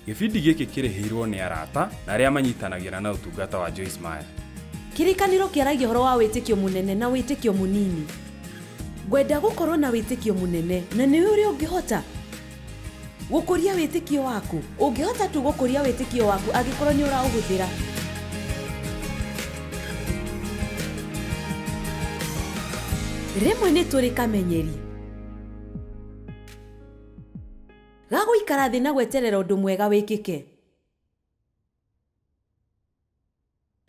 Gĩbindi gĩkĩ kĩrĩhĩirwo nĩ arata na arĩa manyitanagĩra na ũtungata wa Joyce Meyer. Kĩrĩkanĩro kĩaragia ũhoro wa wĩtĩkio mũnene na wĩtĩkio mũnini. Ngwenda gũkorwo na wĩtĩkio mũnene, na nĩ ũrĩa ũngĩhota gũkũria wĩtĩkio waku. Ũngĩhota tu gũkũria wĩtĩkio waku angĩkorwo nĩ ũraũhũthĩra. Rĩmwe nĩ tũrĩ kamenyeri ga gũikara thĩ na gweterera ũndũ mwega wĩkĩke.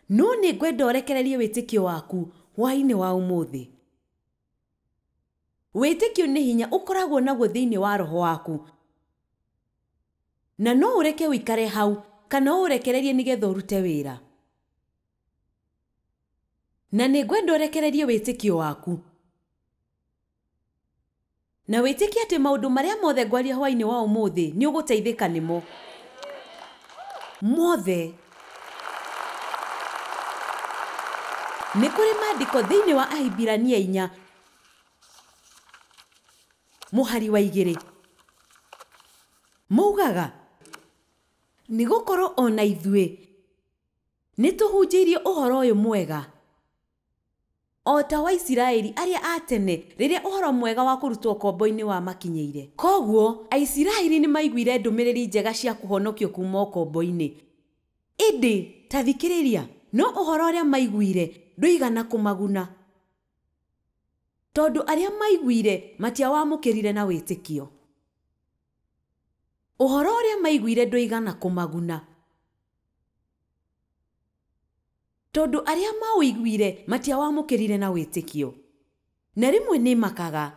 No nĩ ngwenda ũrekererie wĩtĩkio waku hwaĩ-inĩ wa ũmũthĩ. Wĩtĩkio nĩ hinya ũkoragwo naguo thĩinĩ wa roho waku, na no ũreke ũikare hau kana ũũrekererie nĩgetha ũrute wĩra. Na nĩ ngwenda ũrekererie wĩtĩkio waku na wĩtĩkie atĩ maũndũ marĩa mothe ngwaria hwaĩ-inĩ wa ũmũthĩ nĩ ũgũteithĩka nĩmo mothe. Nĩ kũrĩ maandĩko thĩinĩ wa Ahibirania 4 mũhari wa 2 maugaga, nĩ gũkorwo ona ithuĩ nĩ tũhunjĩirio ũhoro ũyũ mwega o ta wa Isiraeli arĩa a tene rĩrĩa ũhoro mwega wa kũrutwo ũkombo-inĩ wamakinyĩire. Koguo Aisiraeli nĩ maiguire ndũmĩrĩri njega cia kũhonokio kuma ũkombo-inĩ. Ĩndĩ ta thikĩrĩria, no ũhoro ũrĩa maiguire ndũigana kũmaguna, tondũ arĩa maiguire matiawamũkĩrire na wĩtĩkio. Ũhoro ũrĩa maiguire ndũigana kũmaguna, tondũ arĩa maũiguire matiawamũkĩrire na wĩtĩkio. Na rĩmwe nĩ makaga,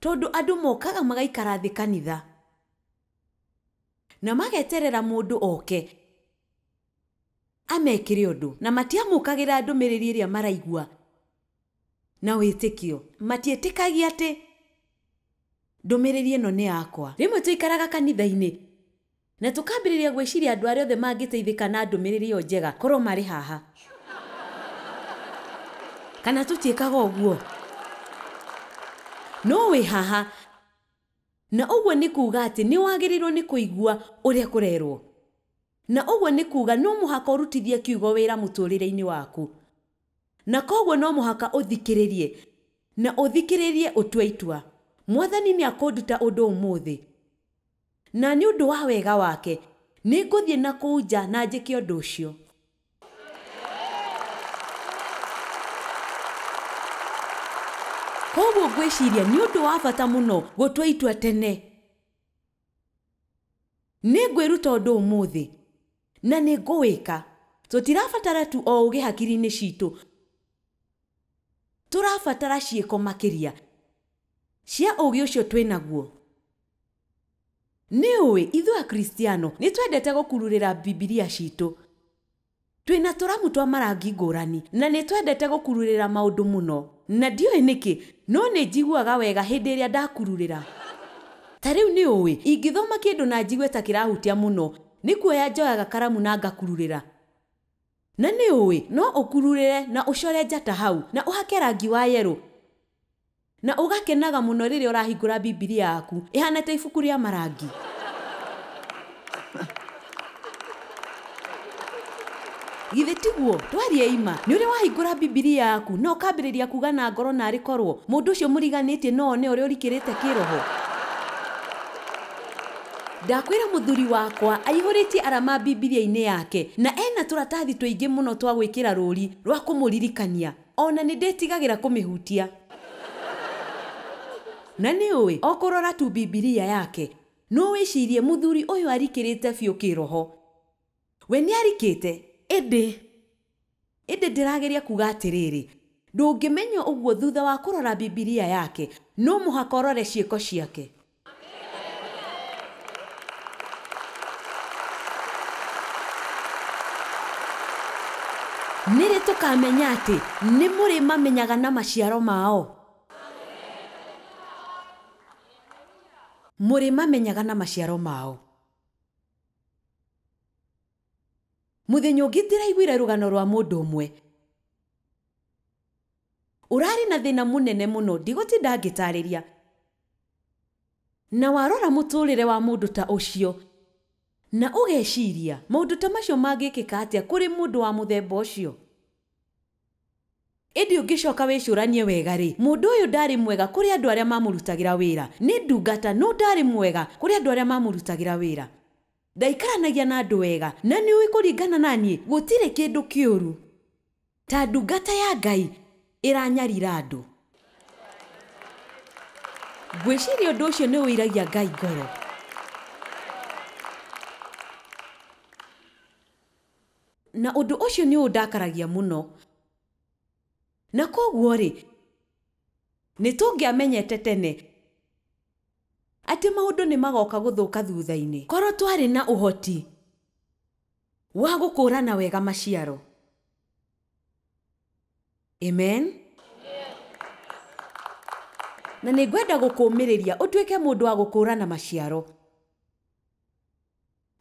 tondũ andũ mokaga magaikara thĩ kanitha na mageterera mũndũ oke amekĩre ũndũ, na matiamũkagĩra ndũmĩrĩri ĩrĩa maraigua na wĩtĩkio. Matiĩtĩkagia atĩ ndũmĩrĩri ĩno nĩ yakwa. Rĩmwe tũikaraga kanitha-inĩ na tũkambĩrĩria gwĩciria andũ arĩa othe mangĩteithĩka na ndũmĩrĩri ĩyo njega korwo marĩ haha. Kana tũtiĩkaga ũguo? No wĩ haha, na ũguo nĩ kuuga atĩ nĩ wagĩrĩirwo nĩ kũigua ũrĩa kũrerwo, na ũguo nĩ kuuga no mũhaka ũrutithie kiugo wĩra mũtũrĩre-inĩ waku, na koguo no mũhaka ũthikĩrĩrie na ũthikĩrĩrie ũtue itua. Mwathani nĩ akũnduta ũndũ ũmũthĩ, na nĩ ũndũ wa wega wake nĩ ngũthiĩ na kũu nja na njĩke ũndũ ũcio. Koguo ngwĩciria nĩ ũndũ wa bata mũno gũtua itua tene. Nĩ ngwĩruta ũndũ ũmũthĩ na nĩ ngũwĩka. Tũtirabatara tu o ũgĩ hakiri-inĩ citũ, tũrabatara ciĩko makĩria cia ũgĩ ũcio twĩnaguo. Nĩ ũĩ ithuĩ Akristiano nĩ twendete gũkururĩra Bibilia citũ. Twĩna tũramu twa marangi ngũrani na nĩ twendete gũkururĩra maũndũ mũno, na ndiũĩ nĩkĩ, no nĩ njiguaga wega hĩndĩ ĩrĩa ndakururĩra. Ta rĩu nĩ ũĩ ingĩthoma kĩndũ na njigue ta kĩrahutia mũno, nĩ kuoya njoyaga karamu na ngakururĩra. Na nĩ ũĩ no ũkururĩre na ũcore njata hau na ũhake rangi wa yerũ, na ũgakenaga mũno rĩrĩa ũrahingũra Bibilia yaku ĩhana ta ibuku rĩa marangi. Githĩ tiguo? Twarie ima, nĩ ũrĩ wahingũra Bibilia yaku na ũkambĩrĩria kuga na ngoro narĩ korwo mũndũ ũcio mũriganĩtie no one ũrĩa ũrikĩrĩte kĩroho. Ndakwĩra mũthuri wakwa aihũrĩtie arama Bibilia-inĩ yake na ena tũratathi tũingĩ mũno twa gwĩkĩra rũri rwa kũmũririkania. Ona nĩ ndĩtigagĩra kũmĩhutia. Na nĩ ũĩ o kũrora tu Bibilia yake no wĩcirie mũthuri ũyũ arikĩrĩte biũ kĩroho. We nĩ arikĩte, ĩndĩ ndĩrageria kuga atĩrĩrĩ, ndũngĩmenya ũguo thutha wa kũrora Bibilia yake, no mũhaka ũrore ciĩko ciake. Nĩrĩ tũkamenya atĩ nĩ mũrĩ mamenyaga na maciaro mao? Mũrĩ mamenyaga na maciaro mao. Mũthenya ũngĩ ndĩraiguire rũgano rwa mũndũ ũmwe ũrarĩ na thĩna mũnene mũno, ndigũtinda ngĩtarĩria. Na warora mũtũrĩre wa mũndũ ta ũcio na ũgeciria maũndũ ta macio mangĩkĩka atĩa kũrĩ mũndũ wa mũthemba ũcio. Ĩndĩ ũngĩcoka wĩcũranie wega rĩ, mũndũ ũyũ ndarĩ mwega kũrĩ andũ arĩa mamũrutagĩra wĩra. Nĩ ndungata no ndarĩ mwega kũrĩ andũ arĩa mamũrutagĩra wĩra. Ndaikaranagia na andũ wega, na nĩ ũĩ kũringana na niĩ gũtirĩ kĩndũ kĩũru ta ndungata ya Ngai ĩranyarira andũ. Ngwĩciria ũndũ ũcio nĩ ũiragia Ngai ngoro. Na ũndũ ũcio nĩ ũndakaragia mũno. Na koguo rĩ, nĩ tũngĩamenyete tene atĩ maũndũ nĩ magoka gũthũka thutha-inĩ. Korwo twarĩ na ũhoti wa gũkũrana wega maciaro. Amen. Na nĩ ngwenda gũkũmĩrĩria ũtuĩke mũndũ wa gũkũrana maciaro.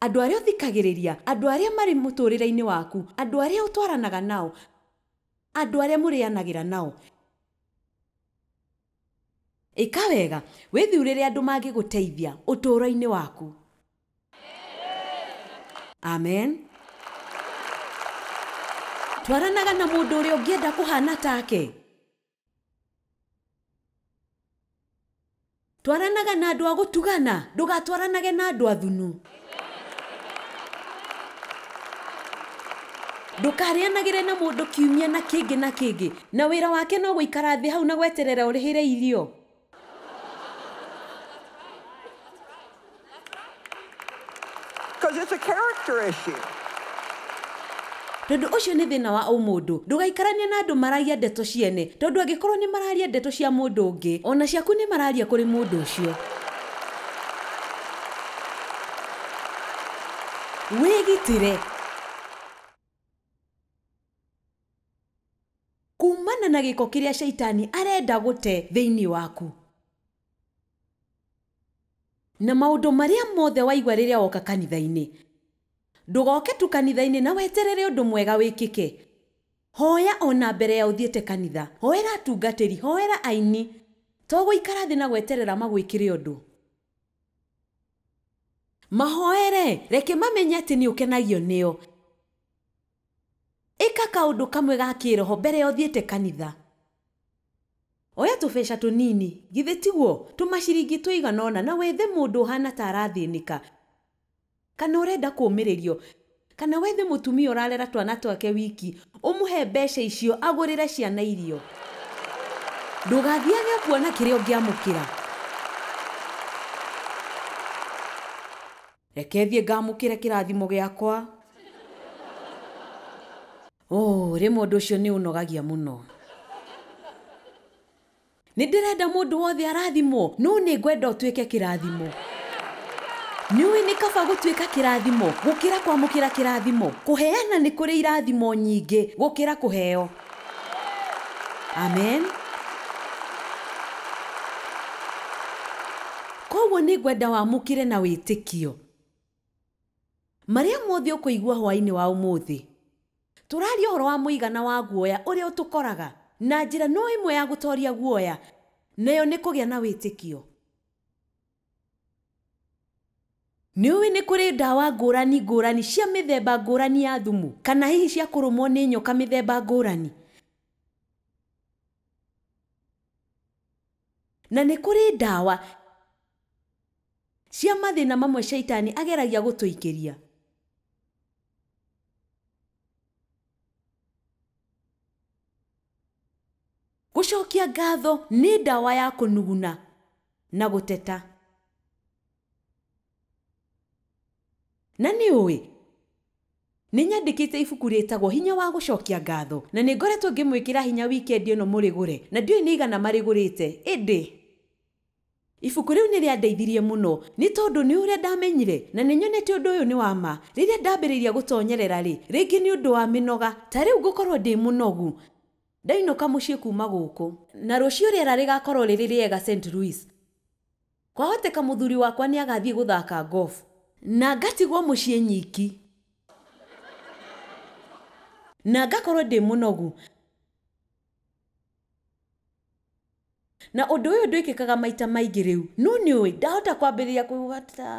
Andũ arĩa ũthikagĩrĩria, andũ arĩa marĩ mũtũrĩre-inĩ waku, andũ arĩa ũtwaranaga nao, andũ arĩa mũrĩanagĩra nao. Ĩka wega, wĩthurĩre andũ mangĩgũteithia ũtũũro-inĩ waku. Amen. Twaranaga na mũndũ ũrĩa ũngĩenda kũhana take. Twaranaga na andũ a gũtugana, ndũgatwaranage na andũ athunu. Ndũkarĩanagĩre na mũndũ kiumia na kĩngĩ na kĩngĩ, na wĩra wake no gũikara thĩ hau na gweterera ũrĩhĩre irio. Because it's a character issue. Tondũ ũcio nĩ thĩna wa ũmũndũ. Ndũgaikaranie na andũ maragia ndeto ciene, tondũ angĩkorwo nĩ mararia ndeto cia mũndũ ũngĩ, ona ciaku nĩ mararia kũrĩ mũndũ ũcio. Wĩgitĩre kumana na gĩko kĩrĩa shaitani arenda gũte thĩinĩ waku. Na maũndũ marĩa mothe waigua rĩrĩa woka kanitha-inĩ. Ndũgoke tu kanitha-inĩ na weterere ũndũ mwega wĩkĩke. Hoya ona mbere ya ũthiĩte kanitha. Hoera atungatĩri, hoera aini. To gũikara thĩ na gweterera magwĩkĩre ũndũ. Mahoere, reke mamenye atĩ nĩ ũkenagio nĩo. Ĩka kaũndũ kamwe ga kĩroho mbere ya ũthiĩte kanitha. Oya tũbeca tũnini, githĩ tiguo? Tũmaciringi tũigana ũna na wethe mũndũ ũhana ta arathĩnĩka, kana ũrenda kũũmĩrĩrio, kana wethe mũtumia ũrarera twana twake wiki, ũmũhe mbeca icio agũrĩre ciana irio. Ndũgathiage kuona kĩrĩa ũngĩamũkĩra. Reke thiĩ ngamũkĩre kĩrathimo gĩakwa. Oh, rĩmwe ũndũ ũcio nĩ ũnogagia mũno. Nĩ ndĩrenda mũndũ wothe arathimwo, no nĩ ngwenda ũtuĩke kĩrathimo. Nĩ ũĩ nĩ kaba gũtuĩka kĩrathimo gũkĩra kwamũkĩra kĩrathimo. Kũheana nĩ kũrĩ irathimo nyingĩ gũkĩra kũheo. Amen. Koguo nĩ ngwenda wamũkĩre na wĩtĩkio marĩa mothe ũkũigua hwaĩ-inĩ wa ũmũthĩ. Tũraria ũhoro wa mũigana wa guoya ũrĩa ũtũkoraga, na njĩra no ĩmwe ya gũtoria guoya, nayo nĩ kũgĩa na wĩtĩkio. Nĩ ũĩ nĩ kũrĩ ndawa ngũrani ngũrani cia mĩthemba ngũrani ya thumu, kana hihi cia kũrũmwo nĩ nyoka mĩthemba ngũrani. Na nĩ kũrĩ ndawa cia mathĩna mamwe shaitani ageragia gũtũikĩria. Gũcokia ngatho nĩ ndawa ya kũnuguna na gũteta. Na nĩ ũĩ, nĩ nyandĩkĩte ibuku rĩtagwo Hinya wa Gũcokia Ngatho, na nĩ ngoretwo ngĩmwĩkĩra hinya wikendi ĩno mũrĩgũre, na ndiũĩ nĩ igana marĩgũrĩte, ĩndĩ ibuku rĩu nĩ rĩandeithirie mũno, nĩ tondũ nĩ ũrĩa ndamenyire, na nĩ nyonete ũndũ ũyũ nĩ wa ma. Rĩrĩa ndambĩrĩirie gũtonyerera rĩ, rĩngĩ nĩ ũndũ wa mĩnoga, ta rĩu ngũkorwo ndĩ mũnogu. Ndainũka mũciĩ kuma gũkũ, na rũciũ rĩera rĩgakorwo rĩrĩ rĩega St. Louis. Kwahoteka mũthuri wakwa nĩ agathiĩ gũthaka golf, na ngatigwo mũciĩ nyiki, na ngakorwo ndĩ mũnogu, Na ũndũ ũyũ ndwĩkĩkaga maita maingĩ rĩu, no nĩũĩ ndahota kwambĩrĩria kũigua ta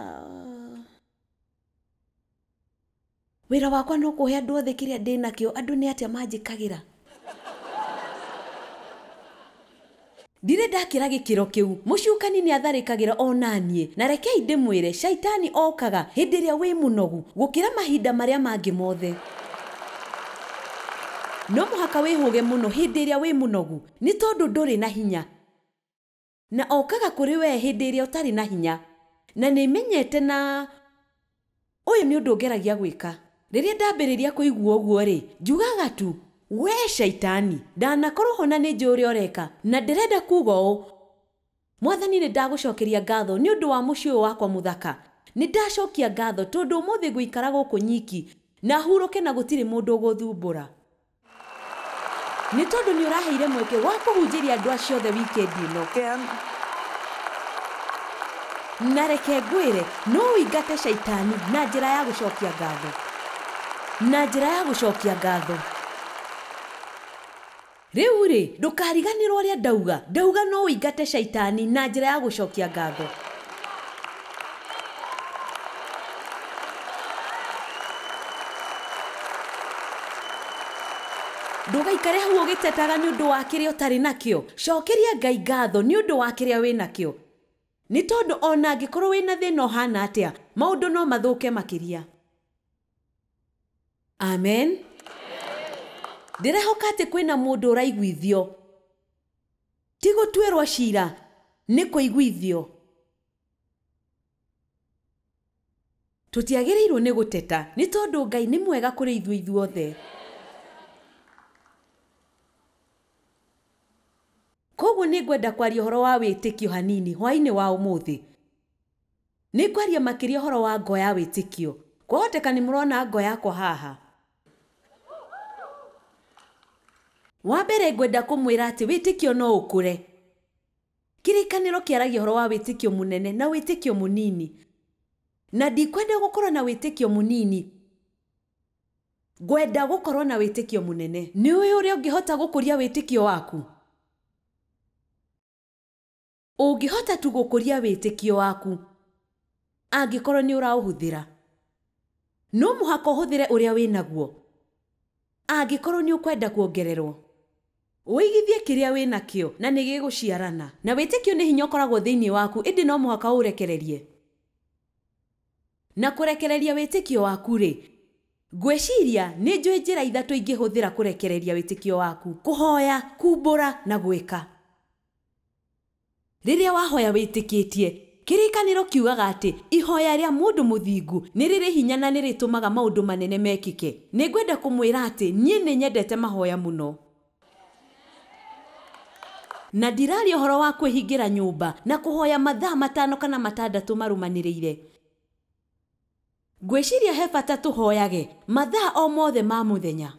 wĩra wakwa no kũhe andũ othe kĩrĩa ndĩnakĩo, andũ nĩ atĩa manjĩkagĩra. Ndirĩ ndakĩra gĩkĩro kĩu, mũcukani nĩ atharĩkagĩra ona niĩ, na rekei ndĩmwĩre shaitani okaga hĩndĩ ĩrĩa wĩ mũnogu gũkĩra mahinda marĩa mangĩ mothe. No mũhaka wĩhũge mũno hĩndĩ ĩrĩa wĩ mũnogu, nĩ tondũ ndũrĩ na hinya. Na okaga kũrĩ we hĩndĩ ĩrĩa ũtarĩ na hinya. Na nĩmenyete na ũyũ nĩ ũndũ ngeragia gwĩka. Rĩrĩa ndambĩrĩria kũigua ũguo rĩ, njugaga tu, we shaitani, ndanakorwo ho na nĩ njũĩ ũrĩa ũreka, na ndĩrenda kuuga ũũ, Mwathani nĩ ndagũcokeria ngatho nĩ ũndũ wa mũciĩ ũyũ wakwa mũthaka. Nĩ ndacokia ngatho tondũ ũmũthĩ ngũikara gũkũ nyiki na hurũke na gũtirĩ mũndũ ũgũthumbũra. Nĩ tondũ nĩ ũraheire mweke wa kũhunjĩria andũ acio othe wikendi ĩno. Na reke ngwĩre, no ũingate shaitani na njĩra ya gũcokia ngatho. Na njĩra ya gũcokia ngatho. Rĩu rĩ, ndũkariganĩrwo ũrĩa ndauga. Ndauga no ũingate shaitani na njĩra ya gũcokia ngatho. Ndũgaikare hau ũgĩtetaga nĩ ũndũ wa kĩrĩa ũtarĩ nakĩo. Cokeria Ngai ngatho nĩ ũndũ wa kĩrĩa wĩ nakĩo. Nĩ tondũ ona angĩkorwo wĩna thĩna ũhana atĩa, maũndũ no mathũke makĩria. Amen. Ndĩrehoka atĩ kwĩna mũndũ ũraiguithio. Ti gũtuĩrwo cira, nĩ kũiguithio. Tũtiagĩrĩirwo nĩ gũteta, nĩ tondũ Ngai nĩ mwega kũrĩ ithuĩ ithuothe. Koguo nĩ ngwenda kwaria ũhoro wa wĩtĩkio hanini hwaĩ-inĩ wa ũmũthĩ. Nĩ ngwaria makĩria ũhoro wa ngo ya wĩtĩkio. Kwahoteka nĩ mũrona ngo yakwa haha. Wa mbere ngwenda kũmwĩra atĩ wĩtĩkio no ũkũre. Kĩrĩkanĩro kĩaragia ũhoro wa wĩtĩkio mũnene na wĩtĩkio mũnini. Na ndikwenda gũkorwo na wĩtĩkio mũnini, ngwenda gũkorwo na wĩtĩkio mũnene. Nĩ ũĩ ũrĩa ũngĩhota gũkũria wĩtĩkio waku? Ũngĩhota tu gũkũria wĩtĩkio waku angĩkorwo nĩ ũraũhũthĩra. No mũhaka ũhũthĩre ũrĩa wĩnaguo angĩkorwo nĩ ũkwenda kuongererwo. Ũigithie kĩrĩa wĩnakĩo na nĩ gĩgũciarana. Na wĩtĩkio nĩ hinya ũkoragwo thĩinĩ waku, ĩndĩ no mũhaka ũũrekererie. Na kũrekereria wĩtĩkio waku rĩ, ngwĩciria nĩ njũĩ njĩra ithatũ ingĩhũthĩra kũrekereria wĩtĩkio waku: kũhoya, kumbũra na gwĩka. Rĩrĩa wahoya wĩtĩkĩtie, kĩrĩkanĩro kiugaga atĩ ihoya rĩa mũndũ mũthingu nĩ rĩrĩ hinya na nĩ rĩtũmaga maũndũ manene mekĩke. Nĩ ngwenda kũmwĩra atĩ niĩ nĩ nyendete mahoya mũno. Na ndiraria ũhoro wa kwĩhingĩra nyũmba na kũhoya mathaa 5 kana 6 marũmanĩrĩire. Ngwĩciria he bata tũhoyage mathaa o mothe ma mũthenya.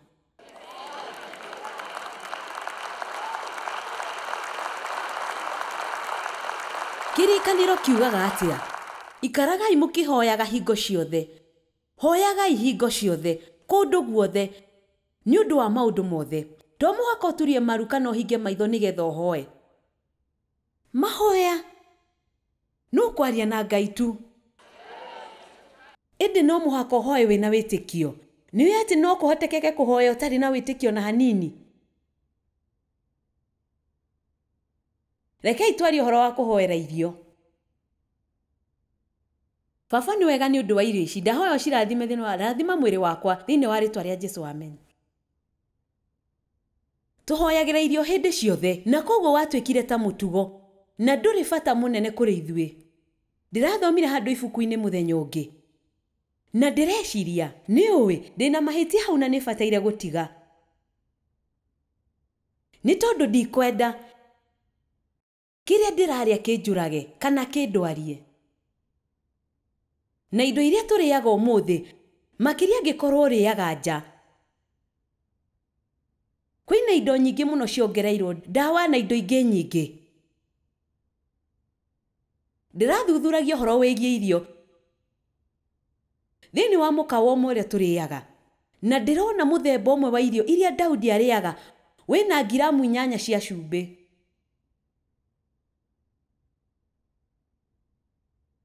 Kĩrĩkanĩro kiugaga atĩa? Ikaragai mũkĩhoyaga hingo ciothe. Hoyagai hingo ciothe, kũndũ guothe, nĩ ũndũ wa maũndũ mothe. To mũhaka ũturie maru kana ũhinge maitho nĩgetha ũhoe. Mahoya no kwaria na Ngai tu. Ĩndĩ no mũhaka ũhoe wĩna wĩtĩkio. Nĩũĩ atĩ no kũhotekeke kũhoya ũtarĩ na wĩtĩkio na hanini? Rekei twarie ũhoro wa kũhoera irio. Baba nĩ wega nĩ ũndũ wa irio ici. Ndahoya ũcirathime thĩinĩ wa rathima mwĩrĩ wakwa thĩinĩ wa rĩtwa rĩa Jesũ, amen. Tũhoyagĩra irio hĩndĩ ciothe na koguo watuĩkire ta mũtugo na ndũrĩ bata mũnene kũrĩ ithuĩ. Ndĩrathomire handũ ibuku-inĩ mũthenya ũngĩ na ndĩreciria nĩ ũĩ ndĩna mahĩtia hau na nĩbataire gũtiga, nĩ tondũ ndikwenda kĩrĩa ndĩrarĩa kĩnjũrage kana kĩndwarie. Na indo iria tũrĩaga ũmũthĩ, makĩria angĩkorwo ũrĩaga nja, kwĩna indo nyingĩ mũno ciongereirwo ndawa na indo ingĩ nyingĩ. Ndĩrathuthuragia ũhoro wĩgiĩ irio thĩinĩ wa mũkawa ũmwe ũrĩa tũrĩaga, na ndĩrona mũthemba ũmwe wa irio iria Daudi arĩaga wĩna ngiramu 8 cia cumbĩ.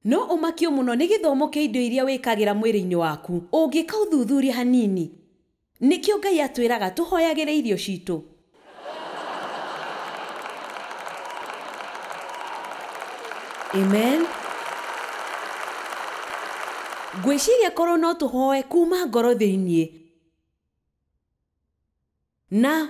No ũmakio mũno nĩ gĩthomo kĩa indo iria wĩkagĩra mwĩrĩ-inĩ waku ũngĩka ũthuthuria hanini. Nĩkĩo Ngai atwĩraga tũhoyagĩre irio citũ. Amen. Ngwĩciria korwo no tũhoe kuma ngoro thĩiniĩ na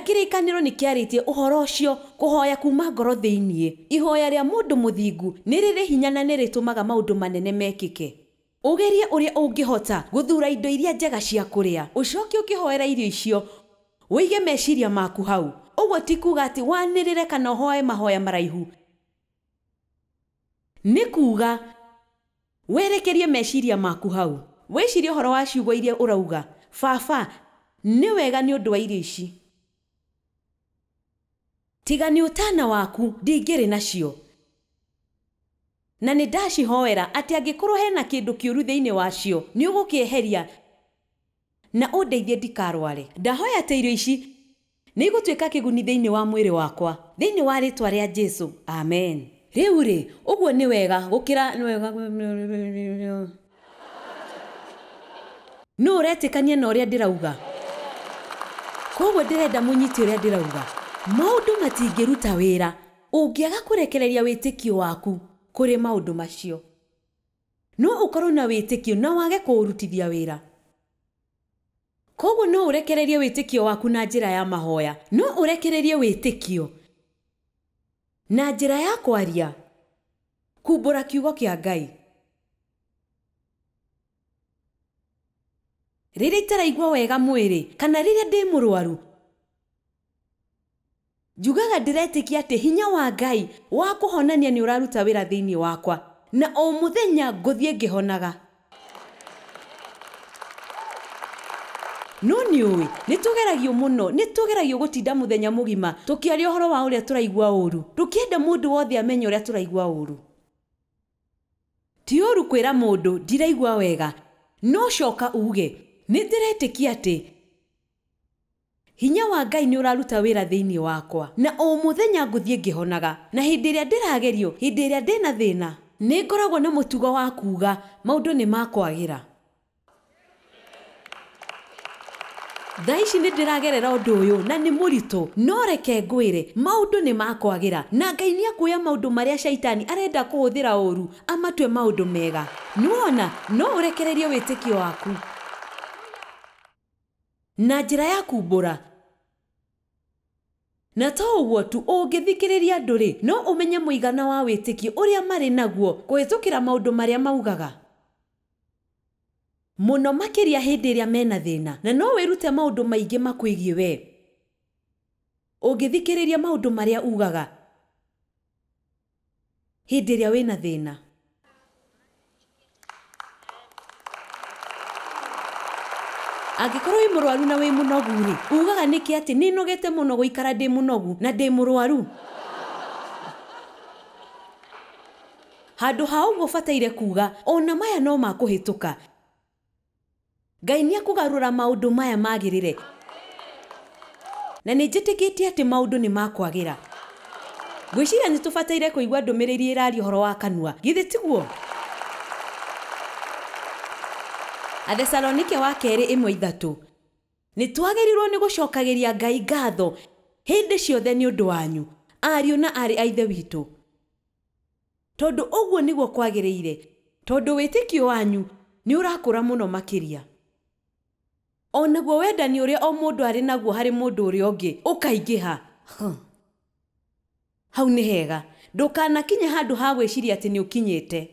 kĩrĩkanĩro nĩ kĩarĩtie ũhoro ũcio kũhoya kuma ngoro thĩiniĩ. Ihoya rĩa mũndũ mũthingu nĩ rĩrĩ hinya na nĩ rĩtũmaga maũndũ manene mekĩke. Ũgerie ũrĩa ũngĩhota gũthuura indo iria njega cia kũrĩa, ũcoke ũkĩhoera irio icio, ũige meciria maku hau. Ũguo ti kuuga atĩ wanĩrĩre kana ũhoe mahoya maraihu. Nĩ kuuga werekerie meciria maku hau. Wĩcirie ũhoro wa ciugo iria ũrauga. Baba, nĩ wega nĩ ũndũ wa irio ici. Tiga nĩ ũtana waku ndingĩrĩ nacio. Na nĩ ndacihoera atĩ angĩkorwo hena kĩndũ kĩũru thĩinĩ wacio nĩ ũgũkĩeheria na ũndeithie ndikarware. Ndahoya atĩ irio ici nĩ igũtuĩka kĩguni thĩinĩ wa mwĩrĩ wakwa, thĩinĩ wa rĩtwa rĩa Jesu. Amen. Rĩu rĩ, ũguo nĩ wega gũkĩra nĩ wega. Nũ ũretĩkania na ũrĩa ndĩrauga? Koguo ndĩrenda mũnyite ũrĩa ndĩrauga. Maũndũ matingĩruta wĩra ũngĩaga kũrekereria wĩtĩkio waku kũrĩ maũndũ macio. No ũkorwo na wĩtĩkio na wage kũũrutithia wĩra. Koguo no ũrekererie wĩtĩkio waku na njĩra ya mahoya. No ũrekererie wĩtĩkio na njĩra ya kwaria, kumbũra kiugo kĩa Ngai. Rĩrĩa itaraigua wega mwĩrĩ kana rĩrĩa ndĩ mũrwaru, njugaga ndĩretĩkia atĩ hinya wa Ngai wa kũhonania nĩ ũraruta wĩra thĩinĩ wakwa, na o mũthenya ngũthiĩ ngĩhonaga. No nĩ ũĩ, nĩ tũgeragio mũno, nĩ tũgeragio gũtinda mũthenya mũgima tũkĩaria ũhoro wa ũrĩa tũraigua ũru, tũkĩenda mũndũ wothe amenye ũrĩa tũraigua ũru. Ti ũru kwĩra mũndũ ndiraigua wega, no coka uge nĩ ndĩretĩkia atĩ hinya wa Ngai nĩ ũraruta wĩra thĩinĩ wakwa, na o mũthenya ngũthiĩ ngĩhonaga. Na hĩndĩ ĩrĩa ndĩragerio, hĩndĩ ĩrĩa ndĩna thĩna, nĩ ngoragwo na mũtugo wa kuuga maũndũ nĩ makwagĩra. Thaa ici nĩ ndĩragerera ũndũ ũyũ na nĩ mũritũ, no reke ngwĩre maũndũ nĩ makwagĩra, na Ngai nĩ akuoya maũndũ marĩa caitani arenda kũhũthĩra ũru amatue maũndũ mega. Nĩwona, no ũrekererie wĩtĩkio waku na njĩra ya kumbũra. Na to ũguo tu, ũngĩthikĩrĩria andũ rĩ, no ũmenye mũigana wa wĩtĩkio ũrĩa marĩ naguo kũhĩtũkĩra maũndũ marĩa maugaga, mũno makĩria hĩndĩ ĩrĩa mena thĩna. Na no wĩrute maũndũ maingĩ makwĩgiĩ we ũngĩthikĩrĩria maũndũ marĩa ugaga hĩndĩ ĩrĩa wĩna thĩna. Angĩkorwo wĩ mũrwaru na wĩ mũnogu rĩ, ugaga nĩkĩ atĩ nĩ nogete mũno gũikara ndĩ mũnogu na ndĩ mũrwaru? Handũ ha ũguo ũbataire kuuga ona maya no makũhĩtũka. Ngai nĩ akũgarũra maũndũ maya magĩrĩre, na nĩ njĩtĩkĩtie atĩ maũndũ nĩ makwagĩra. Ngwĩciria nĩ tũbataire kũigua ndũmĩrĩri ĩraria ũhoro wa kanua, githĩ tiguo? Athesalonike wa kerĩ 1:3. Nĩ twagĩrĩirwo nĩ gũcokagĩria Ngai ngatho hĩndĩ ciothe nĩ ũndũ wanyu, ariũ na aarĩ a Ithe witũ, tondũ ũguo nĩguo kwagĩrĩire, tondũ wĩtĩkio wanyu nĩ ũrakũra mũno makĩria. O naguo wendani ũrĩa o mũndũ arĩ naguo harĩ mũndũ ũrĩa ũngĩ ũkaingĩha. Hau nĩ hega. Ndũkanakinye handũ ha gwĩciria atĩ nĩ ũkinyĩte.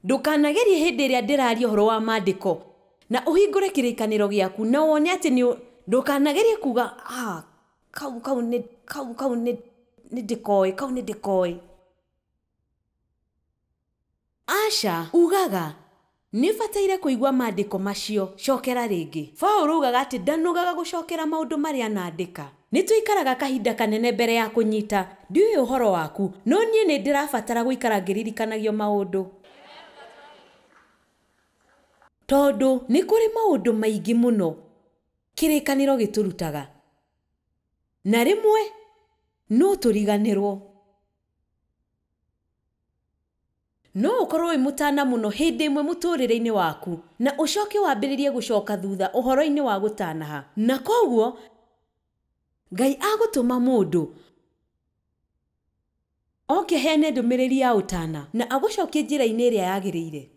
Ndũkanagerie hĩndĩ ĩrĩa ndĩraria ũhoro wa maandĩko na ũhingũre kĩrĩkanĩro gĩaku na wone atĩ nĩ ndũkanagerie kuuga kau kau nĩ kau kau nĩ ndĩkoĩ, kau nĩ ndĩkoĩ. Aca, ugaga nĩ bataire kũigua maandĩko macio, cokera rĩngĩ. Paũlũ ugaga atĩ ndanogaga gũcokera maũndũ marĩa anandĩka. Nĩ tũikaraga kahinda kanene mbere ya kũnyita. Ndiũĩ ũhoro waku, no niĩ nĩ ndĩrabatara gũikara ngĩririkanagio maũndũ, tondũ nĩ kũrĩ maũndũ maingĩ mũno kĩrĩkanĩro gĩtũrutaga. Na rĩmwe no tũriganĩrwo. No ũkorwo wĩ mũtana mũno hĩndĩ ĩmwe mũtũrĩre-inĩ waku na ũcoke wambĩrĩrie gũcoka thutha ũhoro-inĩ wa gũtanaha. Na koguo Ngai agũtũma mũndũ oke heane ndũmĩrĩri ya ũtana na agũcokie njĩra-inĩ ĩrĩa yagĩrĩire.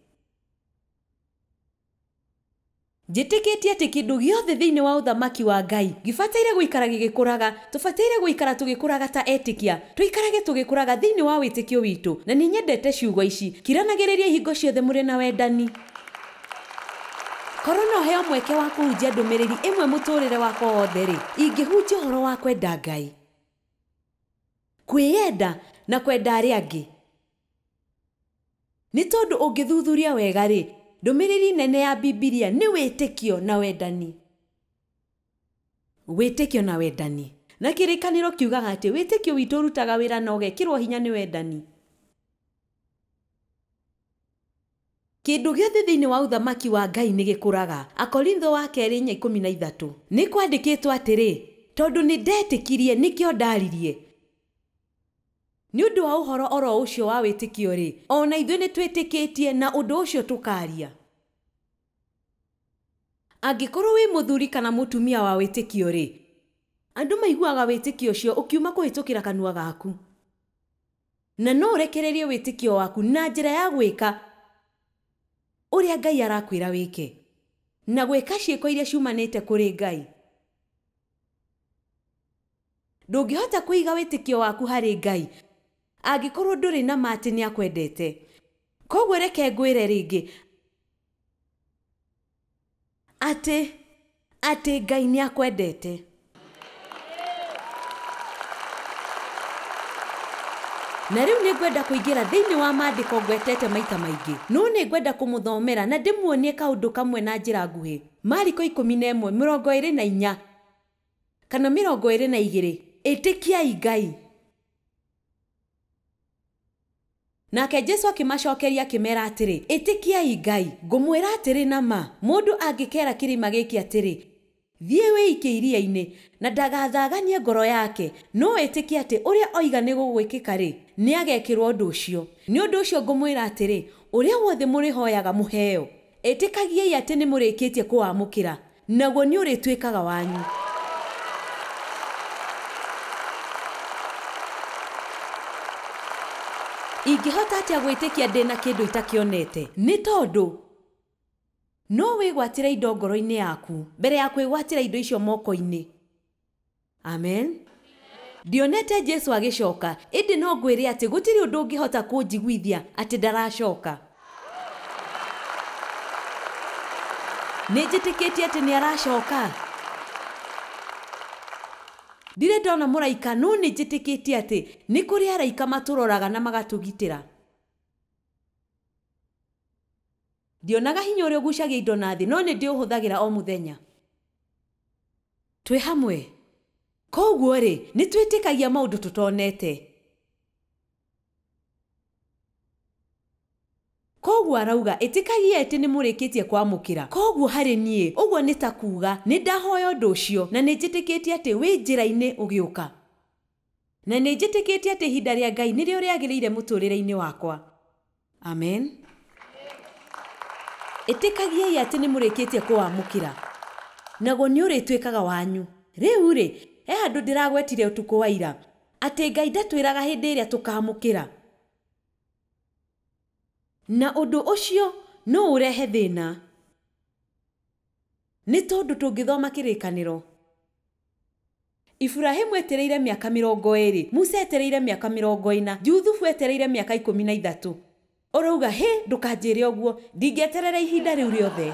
Njĩtĩkĩtie atĩ kĩndũ gĩothe thĩinĩ wa ũthamaki wa Ngai gĩbataire gũikara gĩgĩkũraga. Tũbataire gũikara tũgĩkũraga ta etĩkia, tũikarage tũgĩkũraga thĩinĩ wa wĩtĩkio witũ. Na nĩ nyendete ciugo ici, kiranagĩrĩria hingo ciothe mũrĩ na wendani. Korwo no heo mweke wa kũhunjia ndũmĩrĩri ĩmwe mũtũrĩre wakwa wothe rĩ, ingĩhunjia ũhoro wa kwenda Ngai, kwĩyenda na kwenda arĩa angĩ. Nĩ tondũ ũngĩthuthuria wega rĩ, ndũmĩrĩri nene ya Bibilia nĩ wĩtĩkio na wendani. Wĩtĩkio na wendani. Na kĩrĩkanĩro kiugaga atĩ wĩtĩkio witũ ũrutaga wĩra na ũgekĩrwo hinya nĩ wendani. Kĩndũ gĩothe thĩinĩ wa ũthamaki wa Ngai nĩ gĩkũraga. Akorintho wa kerĩ 4:13. Nĩ kwandĩkĩtwo atĩrĩ, tondũ nĩ ndetĩkirie nĩkĩo ndaririe. Nĩ ũndũ wa ũhoro oro ũcio wa wĩtĩkio rĩ, ona ithuĩ nĩ twĩtĩkĩtie na ũndũ ũcio tũkaria. Angĩkorwo wĩ mũthuri kana mũtumia wa wĩtĩkio rĩ, andũ maiguaga wĩtĩkio ũcio ũkiuma kũhĩtũkĩra kanua gaku. Na no ũrekererie wĩtĩkio waku na njĩra ya gwĩka ũrĩa Ngai arakwĩra wĩke, na gwĩka ciĩko iria ciumanĩte kũrĩ Ngai. Ndũngĩhota kũiga wĩtĩkio waku harĩ Ngai angĩkorwo ndũrĩ na ma atĩ nĩakwendete. Koguo reke ngwĩre rĩngĩ atĩ Ngai nĩakwendete. Na rĩu nĩngwenda kũingĩra thĩinĩ wa maandĩko ngwetete maita maingĩ, no nĩngwenda kũmũthomera na ndĩmuonie kaũndũ kamwe na njĩra nguhĩ. Mariko 11:24 kana 22. Ĩtĩkiai Ngai. Nake Jesu akĩmacokeria akĩmera atĩrĩ, ĩtĩkiai Ngai, ngũmwĩra atĩrĩ na ma, mũndũ angĩkera kĩrĩma gĩkĩ atĩrĩ, thiĩ wĩike iria-inĩ, na ndagathaganie ngoro yake, no ĩtĩkie atĩ ũrĩa oiga nĩ gũgwĩkĩka rĩ, nĩagekĩrwo ũndũ ũcio. Nĩ ũndũ ũcio ngũmwĩra atĩrĩ, ũrĩa wothe mũrĩhoyaga mũheo, ĩtĩkagiai atĩ nĩ mũrĩkĩtie kũwamũkĩra, naguo nĩ ũrĩtuĩkaga wanyu. Ingĩhota atĩa gwĩtĩkia ndĩna kĩndũ itakĩonete? Nĩ tondũ no wĩgwatĩre indo ngoro-inĩ yaku mbere ya kwĩgwatĩra indo icio moko-inĩ. Amen. Ndionete Jesu agĩcoka, ĩndĩ no ngwĩre atĩ gũtirĩ ũndũ ũngĩhota kũnjiguithia atĩ ndaracoka. Nĩ njĩtĩkĩtie atĩ nĩ aracoka. Ndirĩ ndona mũraika, no nĩ njĩtĩkĩtie atĩ nĩ kũrĩ araika matũroraga na magatũgitĩra. Ndionaga hinya ũrĩa ũgucagia indo na thĩ, no nĩ ndĩũhũthagĩra o mũthenya. Twĩ hamwe. Koguo rĩ, nĩ twĩtĩkagia maũndũ tũtonete. Koguo arauga ĩtĩkagia atĩ nĩ mũrĩkĩtie kwamũkĩra. Koguo harĩ niĩ, ũguo nĩ ta kuuga nĩ ndahoya ũndũ ũcio na nĩ njĩtĩkĩtie atĩ wĩ njĩra-inĩ ũgĩũka. Na nĩ njĩtĩkĩtie atĩ ihinda rĩa Ngai nĩrĩo rĩagĩrĩire mũtũrĩre-inĩ wakwa. Amen. Ĩtĩkagiai atĩ nĩ mũrĩkĩtie kũwamũkĩra, naguo nĩ ũrĩtuĩkaga wanyu. Rĩu rĩ, he handũ ndĩragwetire ũtukũ wa ira atĩ Ngai ndatwĩraga hĩndĩ ĩrĩa tũkamũkĩra, na ũndũ ũcio no ũrehe thĩna. Nĩ tondũ tũngĩthoma kĩrĩkanĩro, Iburahĩmu etereire mĩaka 20, Musa etereire mĩaka 40, Juthubu etereire mĩaka 13. Ũrauga, hĩ, ndũkanjĩre ũguo, ndingĩeterera ihinda rĩu rĩothe.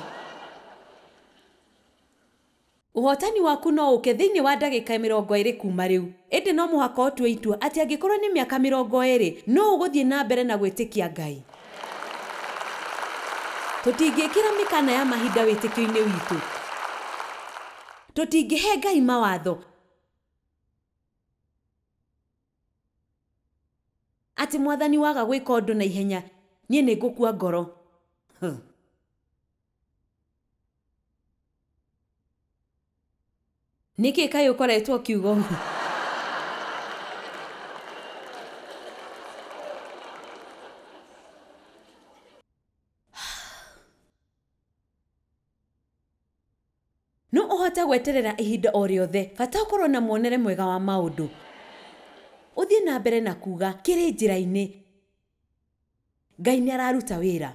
Ũhotani waku no ũke thĩinĩ wa ndagĩka 20 kuma rĩu, ĩndĩ no mũhaka ũtue itua atĩ angĩkorwo nĩ mĩaka 20 no ũgũthiĩ na mbere na gwĩtĩkia Ngai. Tũtingĩkĩra mĩkana ya mahinda wĩtĩkio-inĩ witũ. Tũtingĩhe Ngai mawatho atĩ mwathani waga gwĩka ũndũ na ihenya, niĩ nĩ ngũkua ngoro. Nĩkĩ kaĩ ũkoretwo ũkiuga ũguo? ũhote gweterera ihinda o rĩothe, bata ũkorwo na muonere mwega wa maũndũ. Ũthiĩ na mbere na kuuga kĩrĩ njĩra-inĩ. Ngai nĩ araruta wĩra.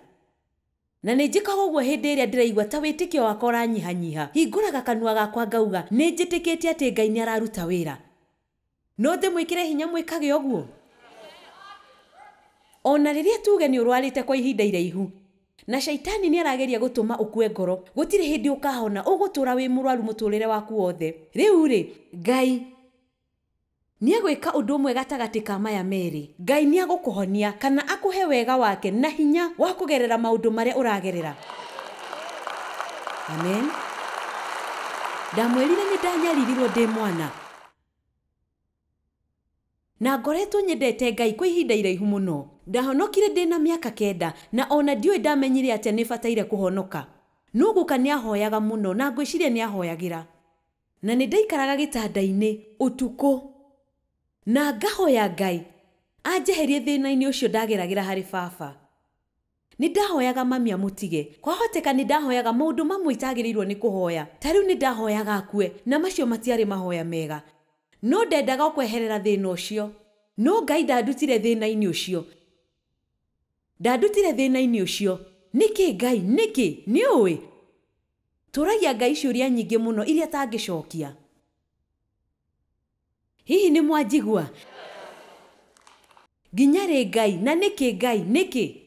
Na nĩ njĩkaga ũguo hĩndĩ ĩrĩa ndĩraigua ta wĩtĩkio wakwa ũranyihanyiha. Hingũraga kanua gakwa ngauga nĩ njĩtĩkĩtie atĩ Ngai nĩ araruta wĩra. No ndĩmwĩkĩre hinya mwĩkage ũguo. Ona rĩrĩa tuge nĩ ũrwarĩte kwa ihinda iraihu na shaitani nĩ arageria gũtũma ũkue ngoro, gũtirĩ hĩndĩ ũkahona, ũgũtũra wĩ mũrwaru mũtũrĩre waku wothe. Rĩu rĩ, Ngai nĩegwĩka ũndũ ũmwe gatagatĩ ka maya merĩ. Ngai nĩagũkũhonia kana akũhe wega wake na hinya wa kũgerera maũndũ marĩa ũragerera. Amen. Ndamwĩrire nĩ ndanyaririrwo ndĩ mwana na ngoretwo nyendete Ngai kwa ihinda iraihu mũno. Ndahonokire ndĩ na mĩaka 9 na ona ndiũĩ ndamenyire atĩa nĩ bataire kũhonoka. No guka nĩahoyaga mũno na ngwĩciria nĩahoyagĩra. Na nĩ ndaikaraga gĩtanda-inĩ ũtukũ na ngahoya Ngai anjeherie thĩna-inĩ ũcio ndageragĩra harĩ baba. Nĩ ndahoyaga mami amũtige. Kwahoteka nĩ ndahoyaga maũndũ mamwe itagĩrĩirwo nĩ kũhoya. Ta rĩu nĩ ndahoyaga akue, na macio matiarĩ mahoya mega. No ndendaga kweherera thĩna ũcio. No Ngai ndandutire thĩna-inĩ ũcio. Ndandutire thĩna-inĩ ũcio. Nĩkĩ Ngai? Nĩkĩ? Nĩ ũĩ? Tũragia Ngai ciũria nyingĩ mũno iria tangĩcokia. Hihi nĩ mwanjigua? Nginya rĩ Ngai? Na nĩkĩ Ngai? Nĩkĩ?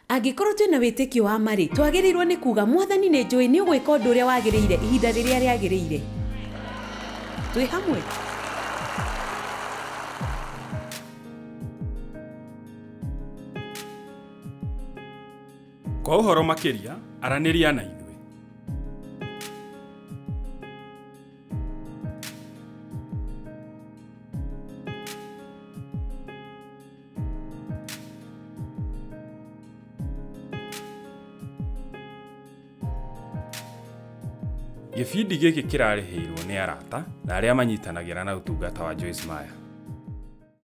Angĩkorwo twĩna wĩtĩkio wa marĩ, twagĩrĩirwo nĩ kuga Mwathani nĩ njũĩ nĩ ũgwĩka ũndũ ũrĩa wagĩrĩire ihinda rĩrĩa rĩagĩrĩire. Twĩ hamwe. Kwa ũhoro makĩria, aranĩria na ithuĩ. Gĩbindi gĩkĩ kĩrarĩhĩirwo nĩ arata na arĩa manyitanagĩra na ũtungata wa Joyce Meyer.